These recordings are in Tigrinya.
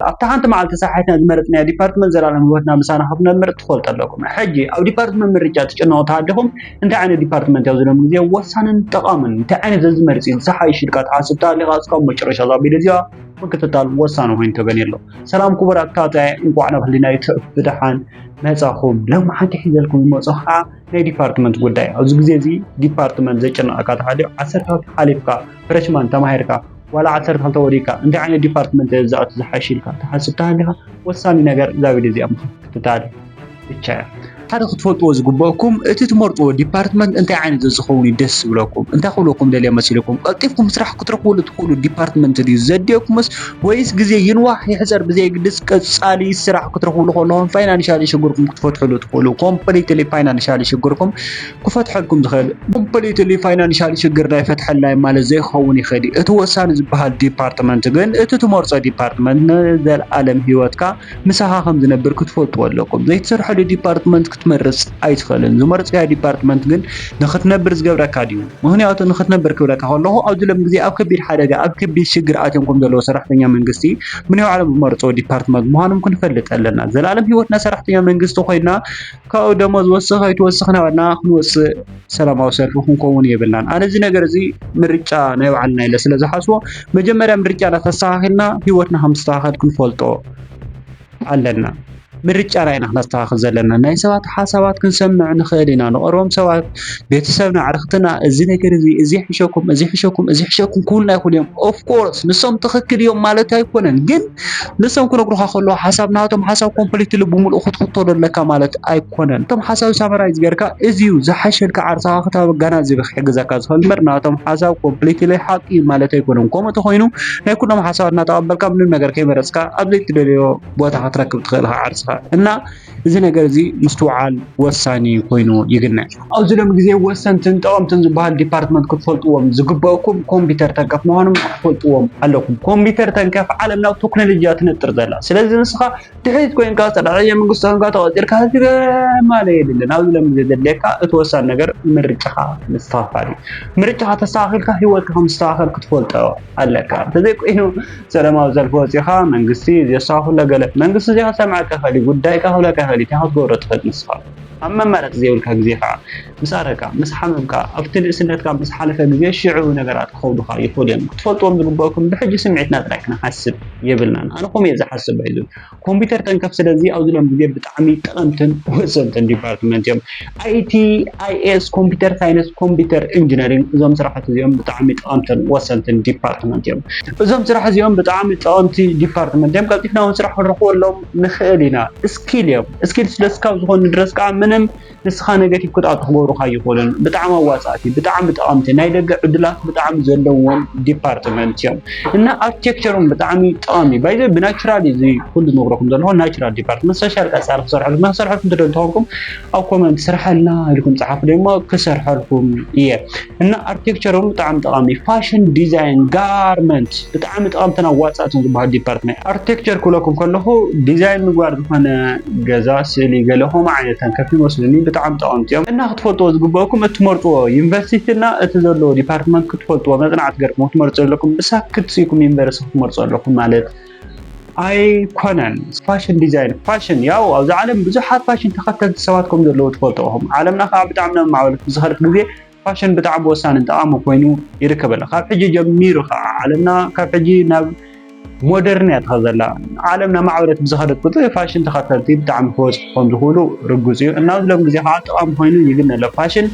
ኣብታ ሓንቲ መዓልቲ ሰሓሕትና ዝመረጽናዮ ዲፓርትመንት ዘላለም ህይወትና ምሳና ክትነብር ትፈልጡ ኣለኩም። ሕጂ ኣብ ዲፓርትመንት ምርጫ ትጭነቑ ተሃሊኹም፣ እንታይ ዓይነት ዲፓርትመንት እዩ ኣብዚ ሎም ግዜ ወሳንን ጠቓምን፣ እንታይ ዓይነት ዘዝመርጽ እዩ ዝሓይሽ ኢልካ ትሓስብ ተሃሊኻ፣ እስካብ መጨረሻ እዛ ቪድዮ እዚኣ ምክትታል ወሳኒ ኮይኑ ተገንዩ ኣሎ። ሰላም ክቡራት ተኸታታይ፣ እንኳዕ ናብ ህሊና ዩቱብ ብደሓን መጻኹም። ሎም ሓንቲ ሒዘልኩም ዝመጽኹ ከዓ ናይ ዲፓርትመንት ጉዳይ። ኣብዚ ግዜ እዚ ዲፓርትመንት ዘጨነቐካ ተሃልዩ፣ ዓሰርተ ክልተ ሓሊፍካ፣ ፍረሽማን ተማሂርካ፣ ዋላ ዓሰርተ ክልተ ወዲእካ፣ እንታይ ዓይነት ዲፓርትመንት እየ ዝኣቱ ዝሓይሽ ኢልካ ትሓስብ ተሃሊኻ፣ ወሳኒ ነገር እዛ ቪድዮ እዚኣ ምክትታል ብቻ እያ። ሓደ ክትፈልጥዎ ዝግበእኩም፣ እቲ ትመርጥዎ ዲፓርትመንት እንታይ ዓይነት ዝኸውን እዩ ደስ ዝብለኩም? እንታይ ክብለኩም ደልየ መሲልኩም? ቀልጢፍኩም ስራሕ ክትረኽብሉ ትኽእሉ ዲፓርትመንት ድዩ ዘድልየኩምስ፣ ወይስ ግዜ ይንዋሕ ይሕጸር ብዘየግድስ ቀጻሊ ስራሕ ክትረኽብሉ ከለኹም ፋይናንሻሊ ሽግርኩም ክትፈትሕሉ ትኽእሉ፣ ኮምፕሊትሊ ፋይናንሻሊ ሽግርኩም ክፈትሐልኩም ዝኽእል? ኮምፕሊትሊ ፋይናንሻሊ ሽግርና ይፈትሐልና እዩ ማለት ዘይኸውን ይኽእል እዩ። እቲ ወሳኒ ዝበሃል ዲፓርትመንት ግን እቲ ትመርጾ ዲፓርትመንት ንዘለኣለም ህይወትካ ምሳኻ ከም ዝነብር ክትፈልጥዎ ኣለኩም። ዘይትሰርሐሉ ዲፓርትመንት ክትመርጽ ኣይትኽእልን። ዝመረጽካዮ ዲፓርትመንት ግን ንኽትነብር ዝገብረካ ድዩ? ምኽንያቱ ንኽትነብር ክብለካ ከለኹ፣ ኣብዚ ሎም ግዜ ኣብ ከቢድ ሓደጋ፣ ኣብ ከቢድ ሽግር ኣትዮም ከም ዘለዉ ሰራሕተኛ መንግስቲ፣ ምንዮይ ዓለም ዝመርጽዎ ዲፓርትመንት ምዃኖም ክንፈልጥ ኣለና። ዘላለም ህይወትና ሰራሕተኛ መንግስቲ ኮይና፣ ካብኡ ደሞዝ ወስኽ ኣይትወስኽ እናበልና ክንወጽእ ሰላማዊ ሰልፊ ክንከውን የብልናን። ኣነ እዚ ነገር እዚ ምርጫ ናይ ባዕልና ኢለ ስለ ዝሓስቦ፣ መጀመርያ ምርጫና ተስተኻኺልና ህይወትና ከም ዝስተኻኸል ክንፈልጦ ኣለና። ምርጫና ኢና ክነስተኻኽል ዘለና። ናይ ሰባት ሓሳባት ክንሰምዕ ንኽእል ኢና። ንቐርቦም ሰባት፣ ቤተሰብና፣ ኣዕርኽትና፣ እዚ ነገር እዚ፣ እዚ ይሕሸኩም፣ እዚ ይሕሸኩም፣ እዚ ይሕሸኩም ክብሉና ይኽእሉ እዮም። ኦፍ ኮርስ፣ ንሶም ትኽክል እዮም ማለት ኣይኮነን። ግን ንሶም ክነግሩኻ ከለዉ ሓሳብ ናቶም ሓሳብ ኮምፕሊትሊ ብምሉኡ ክትኽተሎ ኣለካ ማለት ኣይኮነን። እቶም ሓሳብ ሳመራይዝ ጌርካ እዚ እዩ ዝሓሸልካ ዓርስኻ ክተጋናዝብ ክሕግዘካ ዝኽእል እምበር ናቶም ሓሳብ ኮምፕሊትሊ ሓቂ እዩ ማለት ኣይኮነን። ከምኡ እንተኾይኑ ናይ ኩሎም ሓሳባት እናተቐበልካ ምንም ነገር ከይመረጽካ ኣብ ዘይትደልዮ ቦታ ክትረክብ ትኽእል ኢኻ ዓርስኻ። እና እዚ ነገር እዚ ምስትውዓል ወሳኒ ኮይኑ ይግነ። ኣብዚ ሎም ግዜ ወሰንትን ጠቐምትን ዝበሃል ዲፓርትመንት ክትፈልጥዎም ዝግበእኩም ኮምፒውተር ተንከፍ ምዃኖም ክትፈልጥዎም ኣለኩም። ኮምፒውተር ተንከፍ ዓለምና ኣብ ቴክኖሎጂ እያ ትነጥር ዘላ። ስለዚ ንስኻ ድሕሪት ኮይንካ፣ ሰራሕተኛ መንግስቲ ኮይንካ ተቐጺርካ፣ እዚ ገማለ የድልን። ኣብዚ ሎም ግዜ ዘድልየካ እቲ ወሳኒ ነገር ምርጫኻ ምስትኽኻል እዩ። ምርጫኻ ተስተኻኺልካ ህይወትካ ከም ዝስተኻኸል ክትፈልጦ ኣለካ። እንተዘይኮይኑ ሰላማዊ ሰልፊ ወጺኻ መንግስቲ ዘስተኻኽሎ ገለ፣ መንግስቲ ዘይክሰምዓካ ይኽእል እዩ፣ ጉዳይካ ክብለካ ይኽእል እዩ፣ እንታይ ክትገብሮ ትኽእል ንስኻ? ኣብ መማረጺ ዘይብልካ ግዜ ከዓ ምስ ኣረካ፣ ምስ ሓመምካ፣ ኣብቲ ንእስነትካ ምስ ሓለፈ ግዜ ሽዑ ነገራት ክኸብዱኻ ይኽእሉ እዮም። ክትፈልጥዎም ዝግበእኩም ብሕጂ ስምዒትና ጥራይ ክንሓስብ የብልናን። ኣነ ከምኡ እየ ዝሓስብ ባይዘ። ኮምፒውተር ተንከፍ ስለዚ ኣብዚ ሎም ግዜ ብጣዕሚ ጠቐምትን ወሰንትን ዲፓርትመንት እዮም። ኣይቲ፣ ኣይኤስ፣ ኮምፒውተር ሳይንስ፣ ኮምፒውተር ኢንጂነሪንግ እዞም ስራሕቲ እዚኦም ብጣዕሚ ጠቐምትን ወሰንትን ዲፓርትመንት እዮም። እዞም ስራሕ እዚኦም ብጣዕሚ ጠቐምቲ ዲፓርትመንት እዮም። ቀልጢፍና እውን ስራሕ ክንረኽበሎም ንኽእል ኢና። ስኪል እዮም። ስኪል ስለ ስካብ ዝኾኑ ድረስ ከዓ ምንም ንስኻ ኔጋቲቭ ክትኣቱ ክገብሩኻ ኣይኽእሉን። ብጣዕሚ ኣዋጻእቲ፣ ብጣዕሚ ጠቐምቲ፣ ናይ ደገ ዕድላት ብጣዕሚ ዘለዎም ዲፓርትመንት እዮም። እና ኣርኪቴክቸር እውን ብጣዕሚ ጠቓሚ እዩ። ባይዘ ብናቹራል እዩ እዚ ኩሉ ዝነግረኩም ዘለኹ፣ ናቹራል ዲፓርትመንት። ሶሻል ቀጻሊ ክሰርሐልኩም፣ ክሰርሐልኩም ትደልዩ ተኾንኩም ኣብ ኮመንት ስርሐልና ኢልኩም ጸሓፉ፣ ደሞ ክሰርሐልኩም እየ። እና ኣርኪቴክቸር እውን ብጣዕሚ ጠቓሚ እዩ። ፋሽን ዲዛይን፣ ጋርመንት ብጣዕሚ ጠቐምትን ኣዋጻእትን ዝበሃል ዲፓርትመንት። ኣርኪቴክቸር ክብለኩም ከለኹ ዲዛይን ምግባር ዝኾነ ገዛ፣ ስእሊ፣ ገለ ከምኡ ዓይነት ተንከፍ ይመስሉኒ። ብጣዕሚ ጠቐምቲ እዮም እና ክትፈልጥዎ ዝግበእኩም እትመርጥዎ ዩኒቨርሲቲ እና እቲ ዘለዎ ዲፓርትመንት ክትፈልጥዎ መጽናዕቲ ገርኩም ክትመርጹ ዘለኩም ብሳክት ስኢኩም ዩኒቨርሲቲ ክትመርጹ ኣለኩም ማለት ኣይኮነን። ፋሽን ዲዛይን፣ ፋሽን ያው ኣብዚ ዓለም ብዙሓት ፋሽን ተኸተልቲ ሰባት ከም ዘለዉ ትፈልጡ ኢኹም። ዓለምና ከዓ ብጣዕሚ ናብ ማዕበል ብዝኸደት ግዜ ፋሽን ብጣዕሚ ወሳንን ጠቓሚ ኮይኑ ይርከብ ኣሎ። ካብ ሕጂ ጀሚሩ ከዓ ዓለምና ካብ ሕጂ ናብ ሞደርን እያ ትኸድ ዘላ። ዓለም ናብ ማዕበለት ብዝኸደት ቁፅሪ ፋሽን ተኸተልቲ ብጣዕሚ ክበዝሑ ከም ዝኽእሉ ርጉፅ እዩ። እና ኣብዚ ሎም ግዜ ከዓ ጠቓሚ ኮይኑ ይግነ ኣሎ። ፋሽን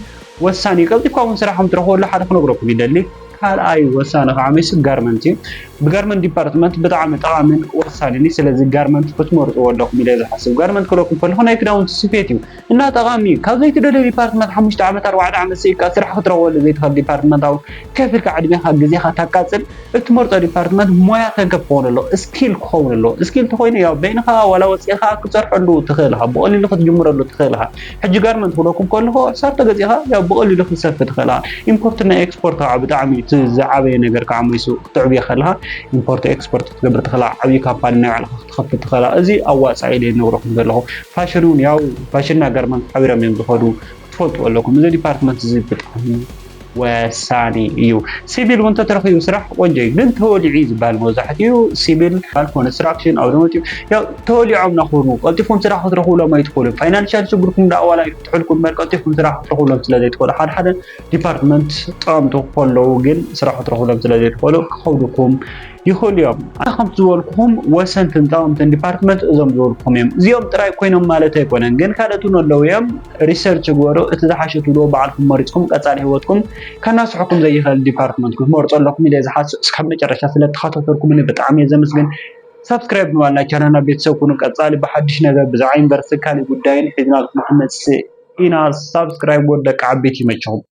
ወሳኒ እዩ። ቀልጢፍካ እውን ስራሕ ከም ትረኽበሉ ሓደ ክነግረኩም ይደሊ። ካልኣይ ወሳኒ ከዓ መይስ ጋርመንት እዩ። ብጋርመንት ዲፓርትመንት ብጣዕሚ ጠቓምን ወሳንን እዩ። ስለዚ ጋርመንት ክትመርፅዎ ኣለኩም ኢለ ዝሓስብ። ጋርመንት ክብለኩም ከለኹ ናይ ክዳውንቲ ስፌት እዩ። እና ጠቓሚ እዩ። ካብ ዘይትደልዮ ዲፓርትመንት ሓሙሽተ ዓመት፣ ኣርባዕተ ዓመት ስኢልካ ስራሕ ክትረኽበሉ ዘይትኽእል ዲፓርትመንት፣ ኣብ ከፊልካ ዕድሜኻ ግዜኻ ታቃጽል እትመርጾ ዲፓርትመንት ሞያ ተንከፍ ክኸውን ኣለዎ፣ ስኪል ክኸውን ኣለዎ። ስኪል እንተኾይኑ ያው በይንኻ ዋላ ወጺእኻ ክትሰርሐሉ ትኽእል ኢኻ፣ ብቐሊሉ ክትጅምረሉ ትኽእል ኢኻ። ሕጂ ጋርመንት ክብለኩም ከለኹ ሕሳብ ተገዚእኻ ያው ብቐሊሉ ክትሰፊ ትኽእል ኢኻ። ኢምፖርት ናይ ኤክስፖርት ከዓ ብጣዕሚ እቲ ዝዓበየ ነገር ከዓ መይሱ ክትዕብዮ ከለኻ ኢምፖርት ኤክስፖርት ክትገብር ትኽእል ኢኻ። ዓብዪ ካምፓኒ ናይ ባዕልኻ ክትኸፍት ትኽእል ኢኻ። እዚ ኣዋጻኢ ኢለ ይነግረኩም ዘለኹ። ፋሽን እውን ያው ፋሽንና ጋርመንት ሓቢሮም እዮም ዝኸዱ፣ ክትፈልጡ ኣለኩም። እዚ ዲፓርትመንት እዚ ብጣዕሚ ወሳኒ እዩ። ሲቪል እውን ተተረኺቡ ስራሕ ቆንጆ እዩ፣ ግን ተወሊዑ እዩ ዝበሃል መብዛሕትኡ ሲቪል ባል ኮንስትራክሽን ኣብ ዝመፅኡ ያው ተወሊዖም ናኾኑ ቀልጢፎም ስራሕ ክትረኽቡሎም ኣይትኽእሉ። ፋይናንሻል ሽግርኩም ዳኣ ዋላ ይፍትሑልኩም እምበር ቀልጢፎም ስራሕ ክትረኽቡሎም ስለ ዘይትኽእሉ ሓደ ሓደ ዲፓርትመንት ጠቐምቲ ከለዉ ግን ስራሕ ክትረኽቡሎም ስለ ዘይትኽእሉ ክኸብዱኩም ይኽእሉ እዮም። ኣነ ከምቲ ዝበልኩኹም ወሰንትን ጠቐምትን ዲፓርትመንት እዞም ዝበልኩኹም እዮም። እዚኦም ጥራይ ኮይኖም ማለት ኣይኮነን፣ ግን ካልኦት እውን ኣለዉ እዮም። ሪሰርች ግበሩ፣ እቲ ዝሓሸ ትብልዎ ባዕልኩም መሪፅኩም ቀፃሊ ህይወትኩም ከናስሐኩም ዘይኽእል ዲፓርትመንት ክትመርፁ ኣለኩም ኢለ ዝሓስብ። እስካብ መጨረሻ ስለ ተኸታተልኩምኒ ብጣዕሚ እየ ዘመስግን። ሳብስክራይብ ብምባል ናይ ቻናልና ቤተሰብ ኩኑ። ቀፃሊ ብሓድሽ ነገር ብዛዕባ ዩኒቨርሲቲ ካሊእ ጉዳይን ሒዝናልኩም ክንመፅእ ኢና። ሳብስክራይብ ወደቂ ዓበይቲ ይመችኹም።